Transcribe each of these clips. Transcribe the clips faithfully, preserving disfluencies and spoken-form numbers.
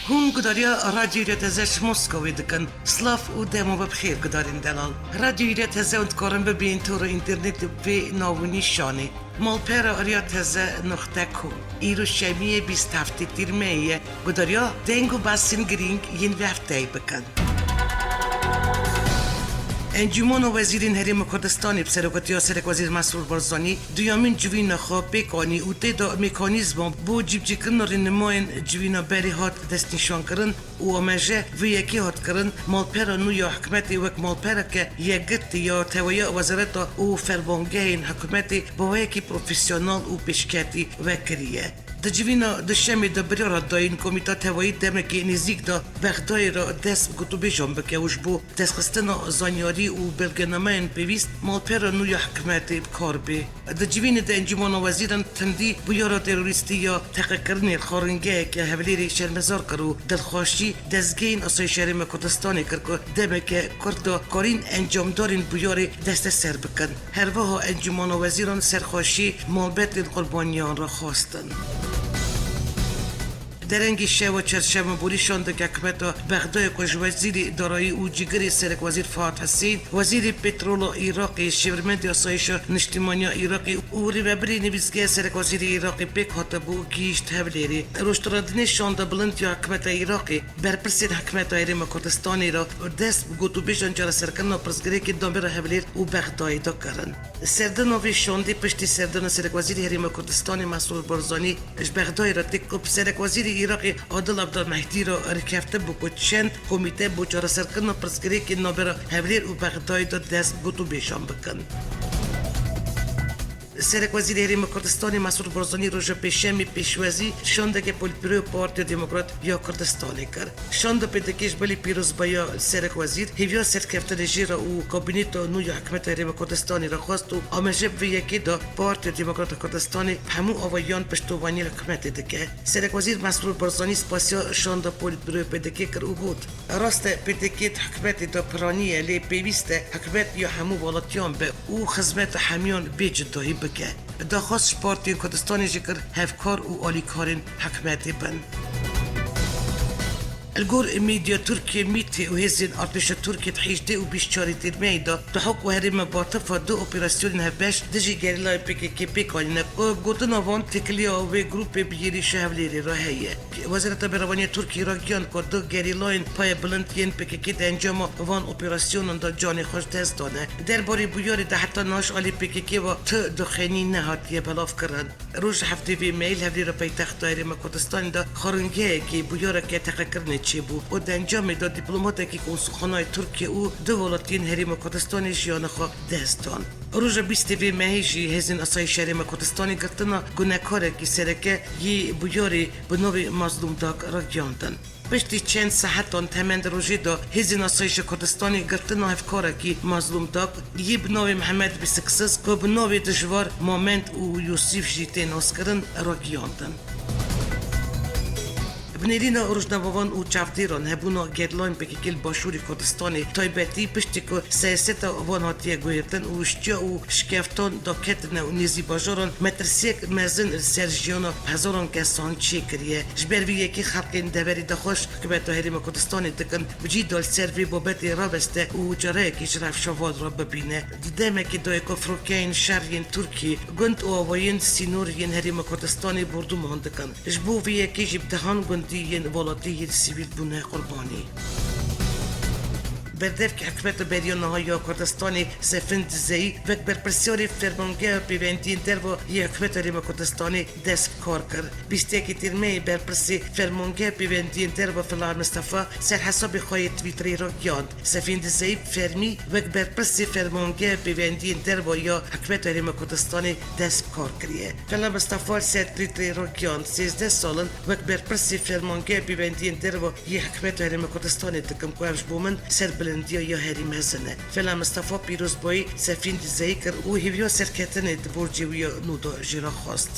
Hûn gudariya Radyoyê Teze ji Moskowê dikin. Silav û dema we bi xêr gudarên delal. Radyoyê Teze hûn dikarin bibînin tora înternetê bi vê nav û nîşanê: malpera Arya Teze noqte com. Îro şemiyê bîst heftê tîrmeyê ye. Gudariya deng û behsên girîng yên vê hefteyê bikin. Encûmena Wezîrên Herêma Kurdistanê bi serokatiya Serekwezîr Mesrûr Barzanî duyemîn civîna xwe pêk anî û tê de mekanîzma bo cîbicîkirina rênimayên civîna berê hat destnîşankirin û amaje vê yekê hat kirin, malpera nû ya hikûmetê wek malpereke yekgirtî ya tewahiya wezareta û fermangehên hikûmetê bi awayekî profesyonel û pêşketî vekiriye. Di civîna duşemê de biryar hat dayîn Komîta Tevayî demekê nêzîk de Bexdayê re dest bi gotûbêjan bike û ji bo destxistina zanyarî û belgenameyên pêwîst malpera nû ya hikûmetê bi kar bê. Di civînê de Encûmena Wezîran tundî bûyera terorîstî ya teqekirinê li xwaringeheke Hevlêrê şermezar kir û dilxweşî dezgehên asayîşê Herêma Kurdistanê kir ku demeke kurt de karîn encamdarên bûyerê desteser bikin. Her wiha Encûmena Wezîran serxweşî malbetên qurbaniyan re xwestin. Derengê şeva çarşema borî şandeke hikûmeta Bexdayê ku ji Wezîrê Darayî û cîgirê Serekwezîr Fuat Husên, Wezîrê Petrola Iraqê, Şêwirmendê Asayîşa Niştimaniya Iraqê û Rêvebirê Nivîsgeha Serekwezîrê Iraqê pêk hatibû, gihîşt Hevlêrê. Rojtirandinê şanda bilind ya hikûmeta Iraqê berpirsên hikûmeta Herêma Kurdistanê re dest bi gotûbêjan çareserkirina pirsgirêkên navbera Hevlêr û Bexdayê de kirin. Serdana vê şandê piştî serdana Serekwezîrê Herêma Kurdistanê Mesrûr Barzanî ji Bexdayê re tê ku bi Serekwezîrê Iraqê Adil Abdulmehdî re rêkeftin bû ku çend komîte bo çareserkirina pirsgirêkên navbera Hevlêr û Bexdayê de dest bi gotûbêjan bikin. Serekwezîrê Herêma Kurdistanê Mesrûr Barzanî roja Pêşemê pêşwazî şandeke Polîtbîroya Partiya Demokrat ya Kurdistanê kir. Şanda P D K ji belê pîrozbayiya serekwezîr, hêviya serkeftinê jê re û kabîneta nû ya hikûmeta Herêma Kurdistanê re xwest û amaje bi vê yekê da Partiya Demokrata Kurdistanê bi hemû avahiyan piştovaniya hikûmetê dike. Serekwezîr Mesrûr Barzanî spasiya şanda Polîtbîroya P D K kir û got, Rast e, P D K di hikûmetê de piranî ye, lê pêwîst e hikûmet ya hemû welatiyan be û xizmeta hemûyan bê cudahî bike. Daxwaz ji partiyên Kurdistanê jî kir hevkar û alîkarên hikûmetê bin. Li gor Medya Tirkiye, MÎT'ê û hêzên artêşa Tirkiye di hejdê û bîst çarê tîrmeyê de Duhok û herêma Batifa du operasyonên hevbeş dijî gerîlayên P K K pêk anîne ku gotina van têkiliya wê grûpê bi êrîşa Hewlêrê re heye. Wezareta Berevaniya Tirkiyê ragihand ku du gerîlayên paye bilind yên P K K di encama van operasyonan de canê xwe ji dest dane. Derbarê bûyerê de heta niha ji alî P K K ve tu daxuyanî nehatiye belavkirin. Roj heftê vê mehê li Hewlêra paytexta Herêma Kurdistanê de xwaringehekê bûyereke teqekirinê çêbû û di encamê de dîplomateke konsulxanayê Tirkiye û du welatiyên Herêma Kurdistanê jiyana xwe dest dan. Roja bîstê vê mehê jî hêzên asayîşê Herêma Kurdistanê girtina gunekarekî sereke yê bûyerê bi navê Mazlûm Dag ragihandin. Piştî çend saetan temen di rojê de hêzên asayîşa Kurdistanê girtina hevkarekî Mazlûm Dag yê bi navê Mihemed Bîsiksiz ku bi navê dijwar Mamed û Yûsif jî tê naskirin ragihandin. Bi nêrîna rojnamevan û çavdêran hebûna gerîlayên P K K li Başûrê Kurdistanê taybetî piştî ku siyaseta wan hatiye guhertin û şiya û şikeftan daketine û nêzî bajaran metirsiyek mezin li ser jiyana hezaran kesan çêkiriye. Ji ber vê yekê xelkên deverê daxwaz ji hikûmeta Herêma Kurdistanê dikin bi cî de li ser vê babetê raweste û çareyekê ji rewşa van re bibîne. Di demekê de ye ku firokeyên şer yên Tirkiyê gund û awayên sînorî yên Herêma Kurdistanê bordûman dikin. Ji bo vê yekê jî bi dehan gundî yên welatî yên sivîl bûne qurbanî. Berdevkê hikûmeta beriya niha ya Kurdistanê Sefîn Dizeyî wek berpirsiyarê Fermangeha Pêvendiyên Derve yê Hikûmeta Herêma Kurdistanê dest bi kar kir. Bîst yekê tîrmeyê berpirsê Fermangeha Pêvendiyên Derve Fela Mistefa ser hesabê xwe yê Twitterê ragihand, Sefîn Dizeyî bi fermî wek berpirsê Fermangeha Pêvendiyên Derve ya Hikûmeta Herêma Kurdistanê dest bi kar kiriye. Fela Mistefa li ser Twitterê ragihand, sêzdeh sal in wek berpirsê Fermangeha Pêvendiyên Derve yê Hikûmeta Herêma Kurdistanê dikim ku ev ji bo min serbilindiya ya herî mezin e. Fela Mistefa pîrozbayî Sefîn Dizeyî kir û hêviya serketinê di borcê wî ya nû de jê re xwest.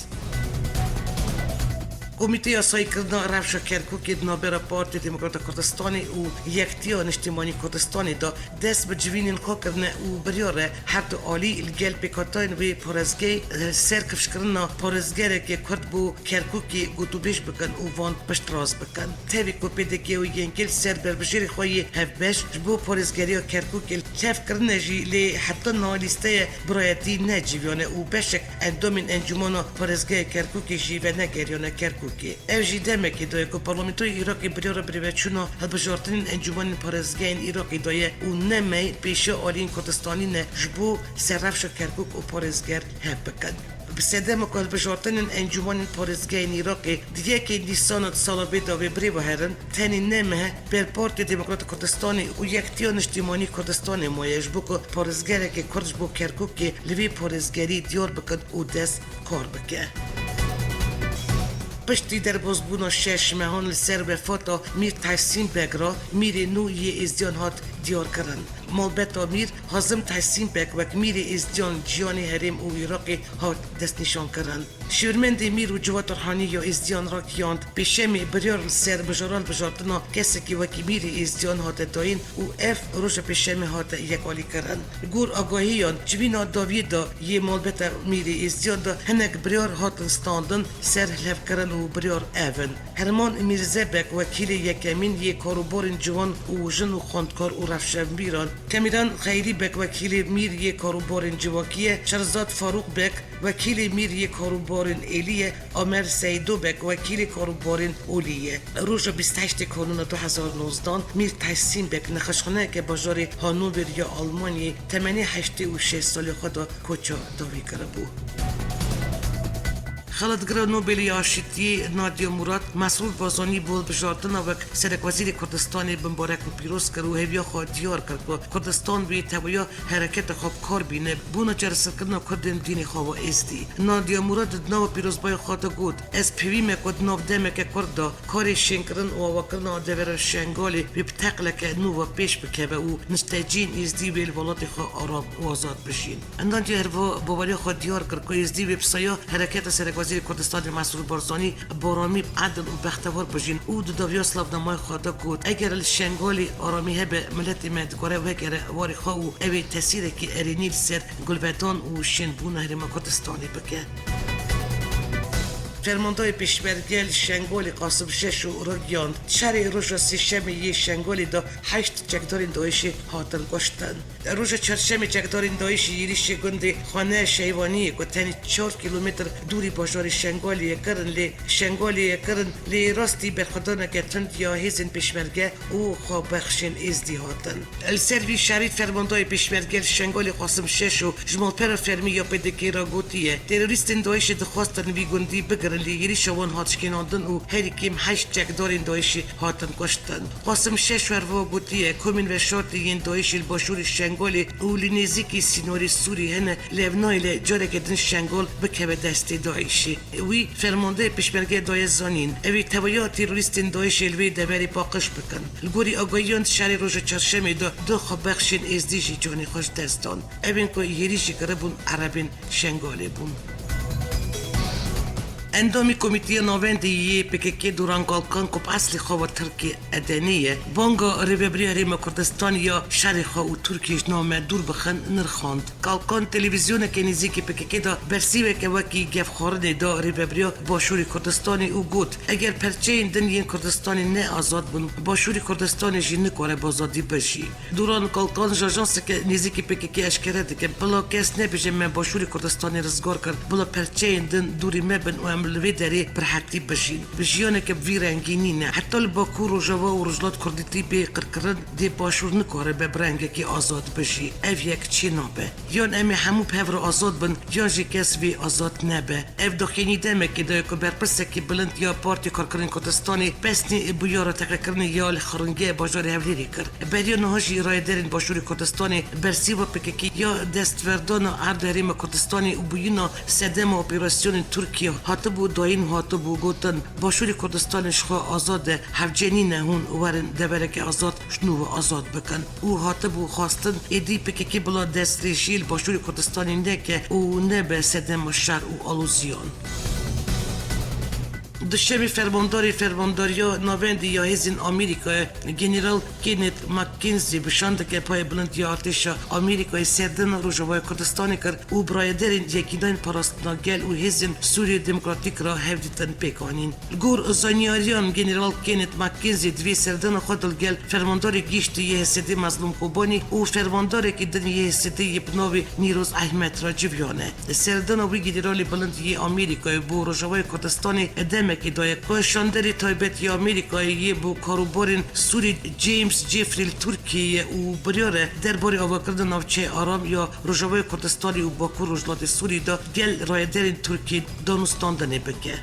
Komîteya Yasayîkirina Rewşa Kerkûkê di navbera Partiya Demokrata Kurdistanê û Yektiya Niştimanî Kurdistanê de dest bi civînên xwe kirine û biryar e her du alî li gel pêkhateyên wê parêzgehê li ser kifşkirina parêzgerekê Kurd bo Kerkûkê gotûbêj bikin û van piştrast bikin. Tevî ku P D K û Y N G li ser berbijêrê xwe yê hevbeş ji bo parêzgeriya Kerkûkê li tev kirine jî, lê heta niha lîsteya birayetî neciviyane û beşek endamên Encûmena Parêzgeha Kerkûkê jî venegeriyane Kerkûkê. Ev jî demekê daye ku Parlamentoya Iraqê biryara birêveçûna hilbijartinên encûmenên parêzgehên Iraqê daye û ne mey pêşiya aliyên Kurdistanî ne ji bo ser rewşa Kerkûk û parêzger hev bikin. Bi sedema ku hilbijartinên encûmenên parêzgehên Iraqê di yekê Nîsana di sala vê de wê birêve herin, tenê ne meh ber Partiya Demokrata Kurdistanê û Yektiya Niştimanî Kurdistanê maye ji bo ku parêzgerekê Kurd ji bo Kerkûkê li vê parêzgerî diyar bikin û dest kar bike. Piştî derbasbûna şeş mehan li ser wefata Mîr Tehsîn Beg re, mîrê nû yê Êzdiyan hat diyarkirin. Malbeta Mîr Hazim Tehsîn Beg wek mîrê Êzdiyan, Ciyanê Herêm û Iraqê hat destnîşankirin. Şêwirmendê Mîr û Civat Orhanî ya Êzdiyan ragihand, pêşemê biryar li ser mijara hilbijartina kesekî wekî mîrê Êzdiyan hate dayîn û ev roja pêşemê hate yekalîkirin. Li gor agahiyan, civîna dawiyê de yê malbeta mîrê Êzdiyan de hinek biryar hatin standin, ser hilhevkirin û biryar ev in: Herman Mîrze Beg, wekîlê yekemîn yê karûbarên ciwan û jin û xwendkar û rewşenbîran, Temîran Xeyrî Beg, wekîlê mîr yê karûbarên civakî ye, Şerzad Farûq Beg, wekîlê mîr yê karûbarên êlî ye, Amer Seydo Beg, wekîlê karûbarên olî ye. Roja bîst heştê Kanûna du hezar nozdan Mîr Tehsîn Beg nexweşxaneyeke bajarê Hanover ya Almanyayê temenê heştê û şeş salê xwe de koça dawî kiribû. Xelatgira Nobelê ya Aşitiyê Nadia Murad Mesrûr Barzanî bo hilbijartina wek Serekwezîrê Kurdistanê bimbarek û pîroz kir û hêviya xwe diyar kir ku Kurdistan wê tewiya hereketa xwe bi kar bîne bona çareserkirina Kurdên dînê xwe wa Êzdî. Nadia Murad di nava pîrozbaya xwe de got, Ez pêvî me ku di nav demeke kurt de karê şênkirin û avakirina devera Şengalê wê bi teqleke nû ve pêş bikeve û nişteciyên Êzdî wê li welatê xwe aram û azad bijîn. Nadia herva baweriya xwe diyar kir ku Êzdî wê bi saya hereketa Serekwezîrê Kurdistanê Mesrûr Barzanî bi aramî, edil û bextewar bijîn û di dawiya slavnamaya xwe de got, Eger li Şengalê aramî hebe, miletê me dikare wegere warê xwe û ew ê tesîrekî erênî li ser gulvedan û şênbûna Herêma Kurdistanê bike. Fermandayê Pêşmerge li Şengalê Qasim Şeşo ragihand, şerê roja Sêşemê yê Şengalê de heşt çekdarên DAIŞê hatin kuştin. Roja Çarşemê çekdarên DAIŞê êrîşê gundê Xane Şeywaniyê ku tenê çar kîlometr dûrî bajarê Şengalê ye kirin, lê Şengalê ye kirin, lê rastî berxwedaneke tund ya hêzên Pêşmerge û xwebexşên Êzdî hatin. Li ser vî şerî fermandayê Pêşmerge li Şengalê Qasim Şeşo ji malpera fermî ya P D K re gotiye, terorîstên DAIŞê dixwestin vî gundî bigirin, lê êrîşa wan hat şikênandin û herî kêm heşt çekdarên DAIŞê hatin kuştin. Qasim Şeşo herwiha gotiye, komên veşartî yên DAIŞê li başûrê Şengalê û li nêzîkî sînorê Sûrî hene, lê ev nayêle careke din Şengal bikeve destê DAIŞê. Wî fermandeyê Pêşmergeyê daye zanîn, ew ê tewiya terorîstên DAIŞê li wê deverê paqij bikin. Li gorî agahiyan, di şerê roja Çarşemê de du xwebexşên Êzdî jî canê xwe ji dest dan. Ew ên ku êrîş jî kiribûn, Erebên Şengalê bûn. Endamê Komîteya Navendê yê P K K Duran Kalkan ku bi eslê xwe wa Tirkê Edenî ye, banga Rêvebiriya Herêma Kurdistanê ya şerê xwe û Tirkiyê ji nav me dûr bixin nirxand. Kalkan televîzyoneke nêzîkî P K K de bersîveke wekî gefxwarinê da Rêvebiriya Başûrê Kurdistanê û got, Eger perçeyên din yên Kurdistanê ne azad bin, Başûrê Kurdistanê jî nikare bi azadî bijî. Duran Kalkan ji ajanseke nêzîkî P K K eşkere dike, bila kes nebêje me Başûrê Kurdistanê rizgar kir, bila perçeyên din dûrî me bin û em li vê derê bi rehetî bijîn. Bi jiyaneke bi vî rengî nîne. Heta li Bakur, Rojava û Rojhilat Kurdîtî bê qirkirin dê Başûr nikare be bi rengekî azad bijî. Ev yek çênabe. Yan em ê hemû bi hev re azad bin, yan jî kes vê azad nebe. Ev daxuyanî demekê de ye ku berpirsekî bilind ya Partiya Karkerên Kurdistanê pesnê bûyera teqekirinê ya li Xiringê bajarê Hewlêrê kir. Beriya niha jî rayedarên Başûrê Kurdistanê bersîva P K K ya destverdana erdê Herêma Kurdistanê û bûyîna sedema operasyonên Tirkiyê hatibû dayîn û hatibû gotin, Başûrê Kurdistanê ji xwe azad e, hewce nîne hûn werin devereke azad ji nû ve azad bikin û hatibû xwestin êdî P K K bila destdirêjiyê li Başûrê Kurdistanê neke û nebe sedema şer û aloziyan. Duşemî fermandarê Fermandariya Navendî ya Hêzên Amerîkayê General Kenneth McKenzie bi şandeke payê bilind ya artêşa Amerîkayê serdana Rojavaya Kurdistanê kir û bi rayedarên Yekînayên Parastina Gel û Hêzên Sûriyê Demokratîk re hevdîtin pêk anîn. Li gor zanyariyan General Kenneth McKenzie di vê serdana xwe de li gel fermandarê giştî yê H S D Mezlûm Kobanî û fermandarekî din yê H S D yê bi navê Nîroz Ehmed re civiyane. Serdana wî Generalê Bilind yê Amerîkayê bo Rojavayê Kurdistanê demekê daye ku şanderê taybet yê Amerîkayê yê bo karûbarên Sûrî James Jeffrey li Tirkiyeyê ye û biryar e derbarê avakirina navçeyê aram ya Rojavayê Kurdistanê û Bakur Rojhilatê Sûrî de gel rayedarên Tirkiyê danûstandinê bike.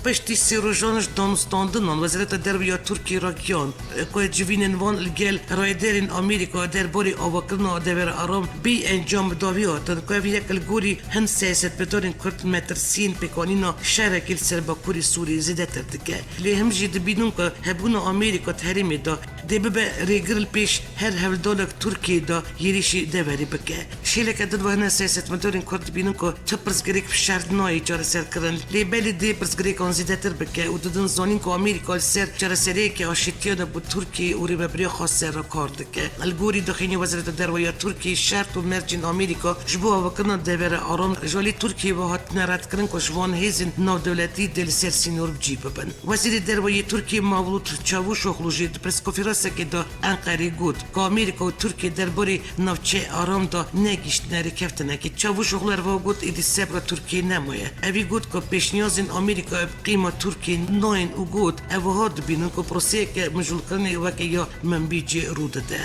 Piştî sê rojan ji danûstandinan Wezareta Derve ya Tirkiyê ragihand ku civînên wan li gel rayedarên Amerîka derbarê avakirina devera aram bê encam bi dawî hatin ku ev yek li gorî hin siyasetmedarên Kurd metirsiyên pêkanîna şerekî li ser Bakurê Sûriyê zêdetir dike. Lê him jî dibînin ku hebûna Amerîka di herêmê de dê bibe rêgir li pêş her hewldanek Tirkiyeyê de êrîşî deverê bike. Şêleke din ve hine siyasetmedarên Kurd dibînin ku tu pirsgirêk bi şert nayê çareserkirin, lê belê dê pirsgirêkan zêdetir bike û didin zanîn ku Amerîka li ser çareseriyeke aşîtiya de bi Tirkiyeyê û rêvebiriya xwe ser re kar dike. Li gorî daxuyaniyê Wezareta Derve ya Tirkiyeyê, şert û mercên Amerîka ji bo avakirina devera aram ji alî Tirkiyeyê ve hatine redkirin ku ji van hêzên navdewletî dê li ser sînor bi cî bibin. Wezîrê Derve yê Tirkiyê Mevlût Çavuşoglu jî di pirskonferansekê de Enqerê got ku Amerîka û Tirkiye derbarê navçeyê aram de negihîştine rêkeftinekê. Çavuşoglu herwiha got, êdî sebra Tirkiyê nemaye. Evî got ku pêşniyazên Amerîkayê bi qîma Tirkiyê nayên û got, ev wiha dibînin ku proseyeke mijûlkirinê weke ya Minbicê rû dide.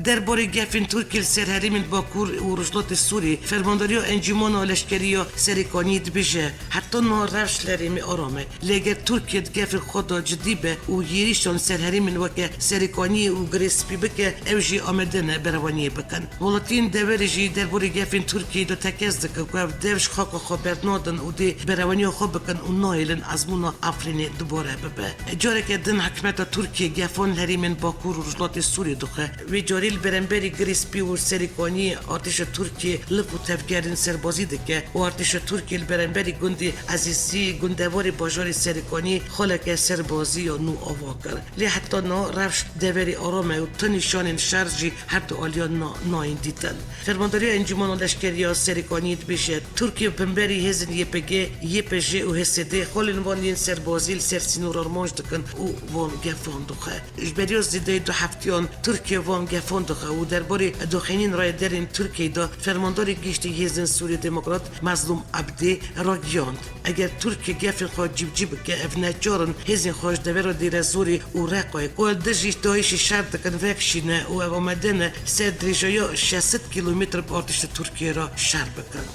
Derbarê gefên Tirkiyê li ser herêmên Bakur û Rojhilatê Sûriyê, Fermandariya Encûmena Leşkerî ya Serêkaniyê dibêje, heta niha rewş li herêmê aram e. Lê eger Tirkiye di gefên xwe de cidî be û êrîşan li ser herêmên weke Serêkaniyê û Girê Spî bike, ew jî amade ne berewaniyê bikin. Welatiyên deverê jî derbarê gefên Tirkiyeyê de tekez dikin ku ev dev ji xaka xwe bernadin û dê berewaniya xwe bikin û nahêlin ezmûna Efrînê dubare bibe. Careke din hikûmeta Tirkiyê gefan li herêmên Bakur û Rojhilatê Sûriyê dixwe. Wê carî li beramberî Girê Spî û Serêkaniyê artêşa Tirkiyê lif û tevgerên serbazî dike û artêşa Tirkiyê li beramberî gundê Ezîzî, gundewarê bajarê Serêkaniyê xaleke serbazî ya nû ava kir. Lê heta niha rewş deverê aram e û tu nîşanên şer jî her du aliyan na-, nayên dîtin. Fermandariya Encûmena Leşkerî ya Serêkaniyê dibêje, Tirkiye bi hemberî hêzên Y P G, Y P J û H S D xalên wan yên serbazî li ser sînor armanc dikin û van gefan dixwe. Ji beriya zêdeyî du heftiyan Tirkiye van gefan dixe û derbarê daxuyaniyên rayedarên Tirkiyeyê de Fermandarê Giştî Hêzên Sûriyê Demokrat Mezlûm Ebdî ragihand. Eger Tirkiye gefên xwe cîbicî bike, ev neçar in hêzên xwe ji devera Dêrezorê û Reqayê ku li dijî DAIŞê şer dikin vekişîne û ev amade ne ser dirêjaya şeş sed kîlometr bi artêşa Tirkiyê re şer bikin.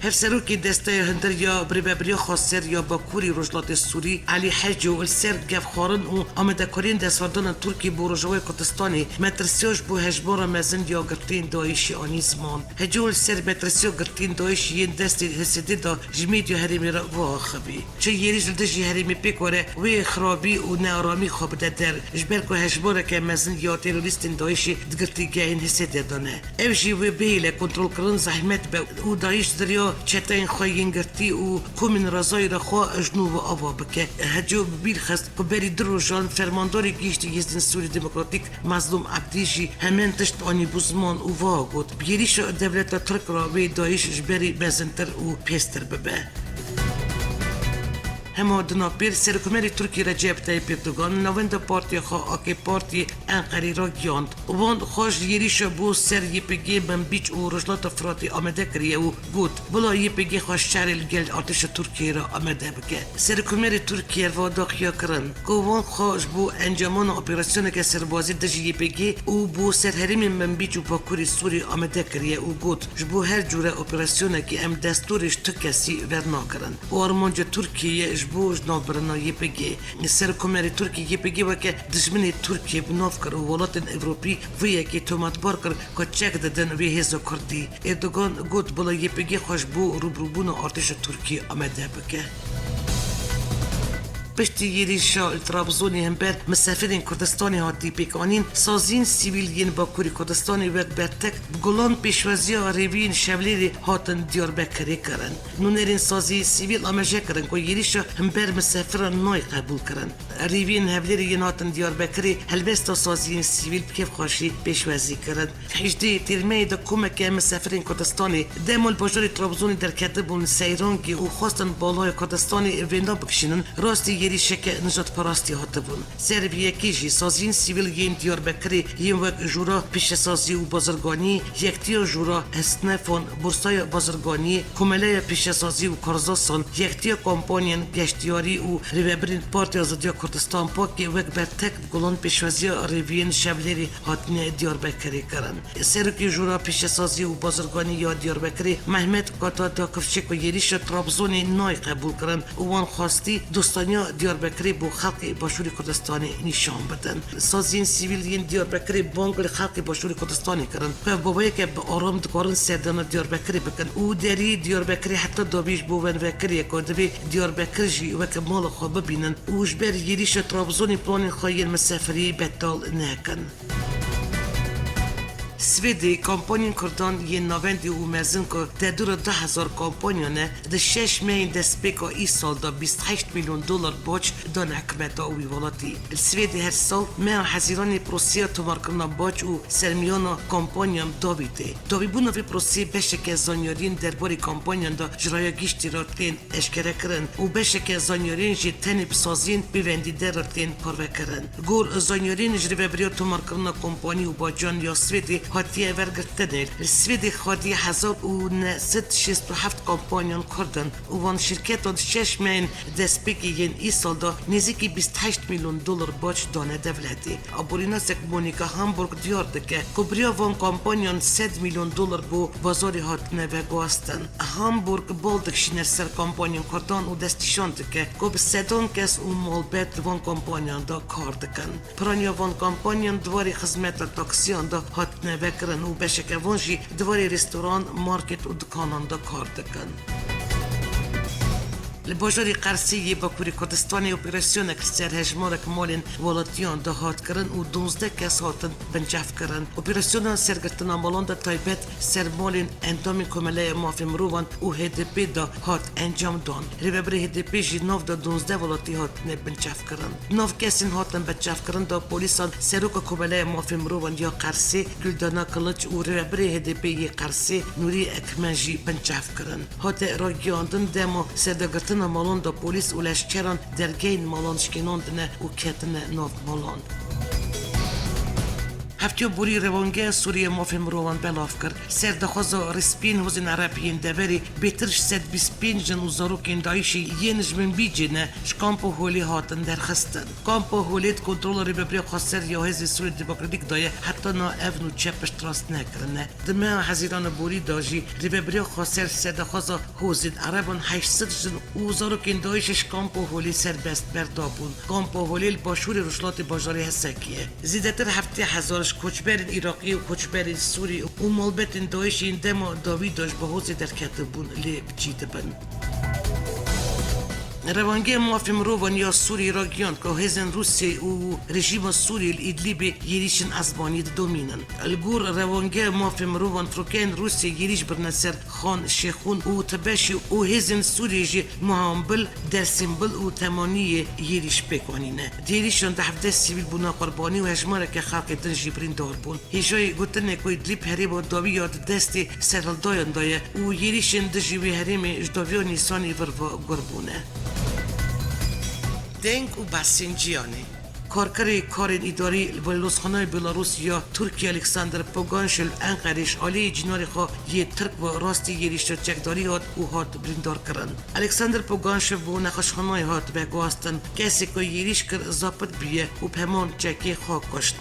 Hevserokê Desteya Hundir ya Birêvebiriya Xweser ya Bakurî Rojhilatê Sûrî, Elî Heco, li ser gefxwarin û amadekariyên desthilatdana Tirkiyê bo Rojavayê Kurdistanê metirsiya ji bo hejmara mezin ya girtiyên DAIŞê anî ziman. Heco li ser metirsiya girtiyên DAIŞ yên destê H S D de ji medya herêmê re wiha xivî, çi êrîş li dijî herêmê pêk were, wê xirabî û nearamî xwe bide der, ji ber ku hejmareke mezin ya terorîstên DAIŞê di girtîgehên H S D de ne. Ev jî wê bihêle kontrolkirin zehmet be û DAIŞ di riya çeteyên xwe yên girtî û komên rezayî re xwe ji nû ve ava bike. Heco bi bîr xist ku berî du rojan fermandarê giştî Hêzên Sûrî Demokratîk Mezlûm Ebdî jî hemen tişt anîbû ziman û wiha got, bi êrîşa dewleta Tirk re wê DAIŞ ji berî mezintir û pêstir bibe. Hema di nav pêr, Serokkomarê Tirkiyê Recep Tayyip Erdogan navenda partiya xwe A K Partiyê Enqerê ragihand. Wan xwe ji êrîşa bo ser Y P G, Minbîc û Rojhilata Firatê amade kiriye û got, bila Y P G xwe şerê li gel artêşa Tirkiyeyê re amade bike. Serokkomarê Tirkiyê herwiha daxuya kirin ku wan xwe ji bo encamana operasyoneke serbazî dijî Y P G û bo ser herêmên Minbîc û Bakurê Sûrî amade kiriye û got, ji bo her cûre operasyonekê em destûrê ji tu kesî wernagirin û armanca Tirkiyeyê ji bo ji nav birina Y P G. Serokkomarê Tirkiyê Y P G weke dijminê Tirkiyê bi nav kir û welatên Ewropî vê yekê tometbar kir ku çek didin vê hêza Kurdî. Erdogan got, bila Y P G xwe ji bo rûbirûbûna artêşa Tirkiyê amade bike. Piştî êrîşa li Trabzonê hember misafirên Kurdistanê hatî pêkanîn, saziyên sivîl yên Bakurê Kurdistanê wek bertek bi gulan pêşwaziya rêviyên Şevlêrê hatin Diyarbekirê kirin. Nûnerên saziyên sivîl amaje kirin ku êrîşa hember misafiran nayê qebûlkirin. Rêviyên Hevlêrê yên hatin Diyarbekirê helbesta saziyên sivîl bi kêfxweşî pêşwazî kirin. Hejdê Tîrmeyê de komeke misafirên Kurdistanê dema li bajarê Trabzonê derketibûn seyrangê û xwestin balaya Kurdistanê vênda bikişînin, rastî êrîşeke nijadperastî hatibûn. Ser vî yekê jî saziyên sivîl yên Diyarbekirê yên wek Jûra Pêşesazî û Bazirganiyê, Yektiya Jûra Esnefan, Bursaya Bazirganiyê, Komeleya Pêşesazî û Karzasan, Yektiya Kompaniyên Geştiyarî û rêvebirên Partiya Azadiya Kurdistan, pakê, wek bertek bi gulan pêşwaziya rêviyên Şevlêrê hatine Diyarbekirê kirin. Serokê Jûra Pêşesazî û Bazirganî ya Diyarbekirê Mehmet Kata da kifşê ku êrîşa Trabzonê nayê qebûlkirin û wan xwestî dostaniya Diyarbekirê bo xelkê Başûrê Kurdistanê nîşan bidin. Saziyên sivîl yên Diyarbekirê bang li xelkê Başûrê Kurdistanê kirin ku ev baweyeke bi aram dikarin serdana Diyarbekirê bikin û deriyê Diyarbekirê heta dawî ji bo wan vekiriye ku divê Diyarbekir jî weke mala xwe bibînin û ji ber êrîşa Trabzonê planên xwe yên misafirî betal nekin. Swêdê, kampanyên Kurdan yên navendî û mezin ku tedûra du hezar kampanya ne, di şeş mehên destpêka îsal de bîst heşt milyon dolar bac dane hikûmeta wî welatî. Li Swêdê her sal meha Hezîranê proseya tomarkirina bac û sermiyana kampanyan dawî tê. Dawîbûna vê proseyê beşeke zanyariyên derbarê kampanyan de ji raya giştî re tên eşkerekirin û beşeke zanyariyên jî tenê bi saziyên pêvendîdar re tên parvekirin. Gor zanyariyên ji rêvebiriya tomarkirina kompanî û bacan ya Swêdê hatiye wergirtinê, li Swêdê xwedî hezar û neh sed şêst û heft kompanyan Kurd in û van şirketan şeş mehên destpêkê yên îsal de nêzîkî bîst heşt milyon dolar bac dane dewletê. Aborînasek Monika Hamburg diyar dike ku bi riya van kampanyan sed milyon dolar bo bazarê hatine veguhastin. Hamburg bal dikişîne ser kampanyên Kurdan û destnîşan dike ku bi sedan kes û malbet di van kampanyan de kar dikin. Piraniya van kampanyan di warê xizmeta taksiyan de hatine vekirin û beşeke van jî di warê restoran, market û dikanan de kar dikin. Li bajarê Qersê yê Bakurê Kurdistanê operasyonek li ser hejmarek malên welatiyan de hat kirin û duwazdeh kes hatin binçavkirin. Operasyona sergirtina malan de taybet ser malên endamên Komeleya Mafê Mirovan û H D P de hat encam dan. Rêvebirê H D P jî nav de duwazdeh welatî hatine binçavkirin. Nav kesên hatin binçavkirin de polîsan Seroka Komeleya Mafê Mirovan ya Qersê Güldana Kılıç û rêvebirê H D P yê Qersê Nûrî Ekmen jî binçav kirin. Hate ragihiyandin, dema serdagirtina malan de polîs û leşkeran dergehên malan şikênandine û ketine nav malan. Heftiya borî Rewangeya Sûriyê Mafê Mirovan belav kir. Serdaxwaza Rîspîn hozên Ereb yên deverê bêtir ji sed bîst pênc jin û zarokên DAIŞ'ê yên ji Minbicê ne ji Kampa Holê hatin derxistin. Kampa Holê di kontrola Rêvebiriya Xweser ya Hêzên Sûriyê Demokratîk de ye, heta niha ev nûçe piştrast nekirine. Di meha Hezîrana borî de jî Rêvebiriya Xweser serdaxwaza hozên Ereban heşt sed jin û zarokên DAIŞ'ê ji Kampa Holê serbest berdabûn. Kampa Holê li başûrê rojhilatê bajarê Hesekê ye. Zêdetir heftê hezar ji koçberên Iraqî û koçberên Sûrî û malbetên DAIŞ'ê yên dema dawî de ji bi hozê derketibûn lê bi cî dibin. Rewangeya Mafê Mirovan ya Sûrî ragihand ku hêzên Rûsya û rejîma Sûrî li Îdlîbê êrîşên ezbanî didomînin. Li gor Rewangeya Mafê Mirovan, firokeyên Rûsya êrîş birine ser Xan Şêxûn û Tibeşî û hêzên Sûrî jî Muhambil, Dersîmbil û Temaniyê êrîş pêk anîne. Di êrîşan de hevdeh sivîl bûne qurbanî û hejmareke xelkê din jî birîndar bûn. Hêjayî gotinê ku Îdlîb herêma dawî ya di destê serhildayan de ye û êrîşên dijî wê herêmê ji dawiya Nîsanê vir ve gur bûne. Deng û behsên cîhanê. Karkerê karên îdarî li Balozxanayê Belarusî ya Tirkiye Alexander Poganşev li Enqerê ji aliyê cînarê xwe yê Tirk ve rastî êrîşa çekdarî hat û hat birîndarkirin. Alexander Poganşev bo nexweşxanayê hat veguhastin. Kesê ku êrîş kir, zabit bûye û bi heman çekê xwe kuşt.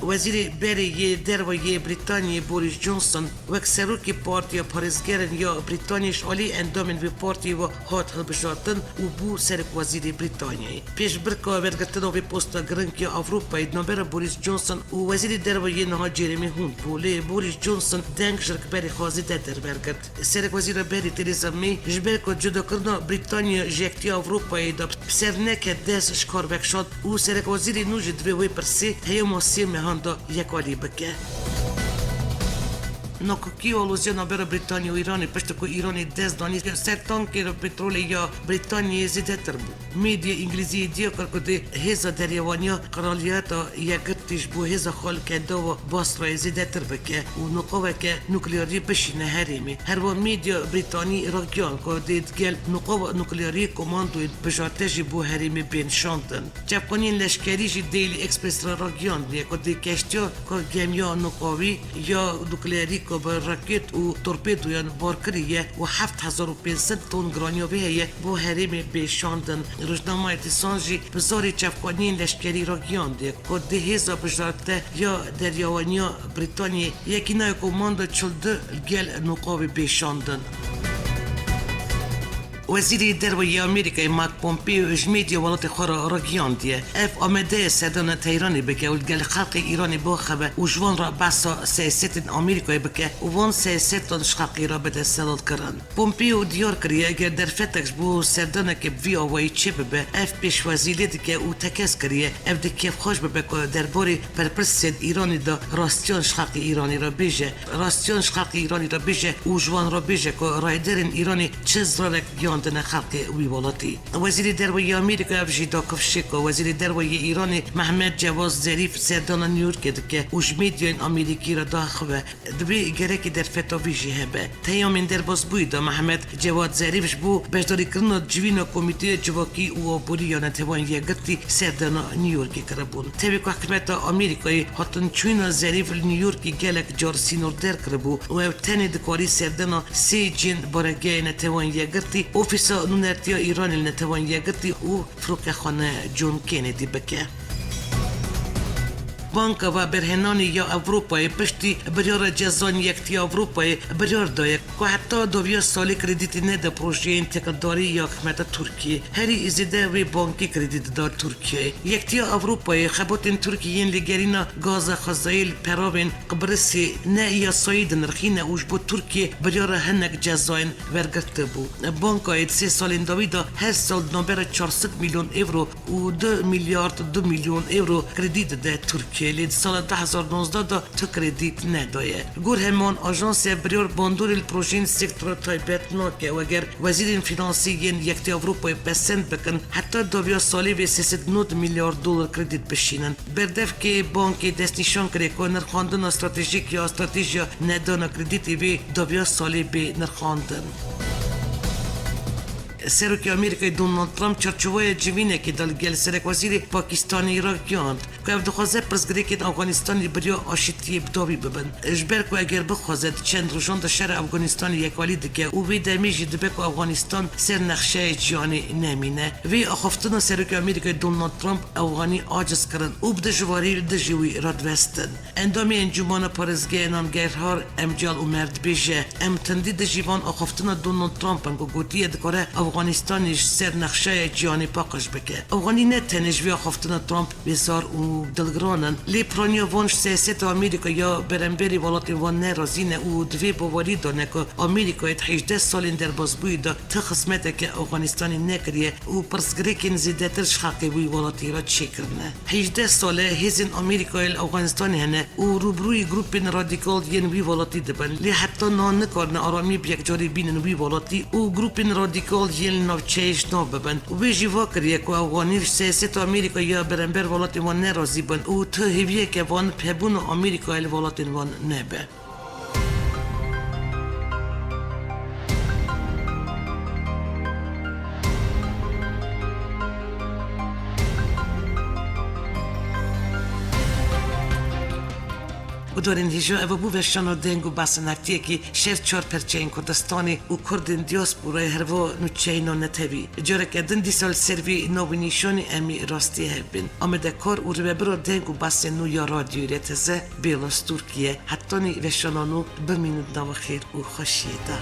Wezîrê Berê yê Derve yê Brîtanyê Boris Johnson wek serokê Partiya Parêzgeran ya Brîtanyê ji alî endamên vê partiyê ve hat hilbijartin û bû serekwezîrê Brîtanyayê. Pêşbirka wergirtina vê posta giring ya Ewropayê di navbera Boris Johnson û Wezîrê Derve yê niha Jeremy Hunt bû, lê Boris Johnson deng ji rikberê xwe zêde derwer girt. Serekwezîra berê Theresa May ji ber ku cudakirina Brîtanya ji Yekîtiya Ewropayê de bi ser neke dest ji kar vekişand û serekwezîrê nû jî divê wê pirsê heyama sê mehan de yekalî bike. Nakokî û aloziya navbera Brîtanya û Îranê piştî ku Îranê dest danî ser tankê petrolê ya Brîtanyayê zêdetir bû. Medya îngilîzî îdiya kir ku dê hêza deryavaniya Qiraliyeta Yekgirtî ji bo hêza xwe li Kendava Basrayê zêdetir bike û niqaveke nuklearî bişîne herêmê. Herwa medya Brîtanî ragihand ku dê digel niqava nuklearî komandoyên bijarte jî bo herêmê bên şandin. Çavkaniyên leşkerî jî Daily Express re ragihandiye ku dê keştiya ku gemiya niqavî ya nuklearî ku bi raket û torpedoyan bar kiriye û heft hezar û pênc sed ton giraniya vê heye, bo herêmê bê şandin. Rojnameya The Sun jî bi zarê çavkaniyên leşkerî ragihandiye ku dê hêza bijarte ya deryawaniya Brîtanyê yekî nayê komanda çil du li gel niqavê bê şandin. Wezîrê Derve yê Amerîkayê Mike Pompeo ji medya welatê xwe re ragihandiye, ev amade ye serdana Tehranê bike û li gel xelkê Îranê biaxive û ji wan re behsa siyasetên Amerîkayê bike û van siyasetan ji xelkê re bide selalkirin. Pompeo diyar kiriye, eger derfetek ji bo serdaneke bi vî awayî çêbibe, ev pêşwazî lê dike û tekez kiriye, ev dê kêfxweş bibe ku derbarê berpirsên Îranê de rastiyan ji xelkê Îranê re bêje, rastiyan ji xelkê Îranê re bêje û ji wan re bêje ku rayedarên Îranê çi zirarek gihiyandine xelkê wî welatî. Wezîrê Derve yê Amerîka ev jî da kifşê ku Wezîrê Derve yê Îranê Mehmet Cewad Zerîf serdana New Yorkê dike û ji medyayên Amerîkî re diaxive. Divê gerekî derfeta vî jî hebe. Peyamên derbasbûyî de Mehmet Cewad Zerîf ji bo beşdarîkirina civîna Komîteya Civakî û Aborî ya Netewên Yekgirtî serdana New Yorkê kiribûn. Tevî ku hikûmeta Amerîkayê hatinçûna Zerîf li New Yorkê gelek car sînorder kiribû û ew tenê dikarî serdana sê cihên baregehê Netewên Yekgirtî, Ofîsa Nûnertiya Îranê li Netewên Yekgirtî û Firokexane John Kennedy bike. Banka Veberhênanê ya Ewropayê piştî biryara cezayên Yekîtiya Ewropayê biryar daye ku heta dawiya salê kredîtê nede projeyên têkildarî ya hikûmeta Tirkiyê. Herî zêde vê bankê kredî dida Tirkiyeyê. Yekîtiya Ewropayê xebatên Tirkiyê yên lêgerîna gaza xwezayî li peravên Qibrisê ne yasayî dinirxîne û ji bo Tirkiyê biryara hinek cezayên wergirtibû. Bankayê di sê salên dawî de her sal di navbera çar sed milyon ewro û du milyard du milyon ewro kredî dide Tirkiyeyê, lê di sala du hezar nozdeh de tu kredî nedaye. Gor heman ajans, ev biryar bandorê li projeyên sektora taybet nake û eger wezîrên fînansî yên Yekîtiya Ewropayê pesend bikin, heta dawiya salê vê sê sed nod milyar dolar kredît bişînin. Berdevkê bankê destnîşan kiriye ku nirxandina stratejîk ya stratejiya nedana kredîtê vê dawiya salê bê nirxandin. Serokê Amerîkayê Donald Trump çarçoveya civînekê de li gel serekwezîrê Pakistanê re gihand ku ev dixwaze pirsgirêkên Afganistanê bi riya aşitiyê bi dawî bibin. Ji ber ku eger bixwaze di çend rojan de şera Afganistanê yekwalî dike û vê demê jî dibe ku Afganistan ser nexşeyê cîhanê nemîne. Vê axaftina Serokê Amerîkayê Donald Trump Afganî aciz kirin û bi dijwarî li dijî wî radivestin. Endamê Encûmena Parêzgehanan Gerhar Emcal Umer dibêje, em tundî dijî van axaftina Donald Trump in ku gotiye dikare Afganistanê ji ser nexşeya cîhanê paqij bike. Afganî ne tenê ji vê axaftina Trump bêzar û dilgiran in, lê piraniya van ji siyaseta Amerîka ya beramberî welatên wan nerazî ne û di vê bawerî de ne ku Amerîkayê di hejdeh salên derbasbûyî de ti xizmeteke Afganistanê nekiriye û pirsgirêkên zêdetir ji xelkê wî welatî re çêkirine. Hejdeh sal e hêzên Amerîkayê li Afganistanê hene û rûbirûyî grûpên radîkal yên wî welatî dibin, lê heta niha nikarine aramî bi yekcarî bînin wî welatî û grûpên radîkal yên li navçeyê ji nav bibin. Wê jî va kiriye ku Afganî ji siyaseta Amerîka ya berember welatên wan nerazî bin û tu hêviyeke van bi hebûna Amerîkayê li welatên wan nebe. Guhdarên hêja, eva bû veşana deng û basên heftiyekî şer çar perçeyên Kurdistanê û Kurdên diasporayê herva nûçeyna netewî. Careke din dîsa li ser vî nav û nîşanê em ê rastiyê hev bin. Amadekar û rêvebira deng û basên nû ya Radyoyê R T Z Bêlans Tirkiye. Hetanî veşana nû bimînin di nava xêr û xweşiyê de.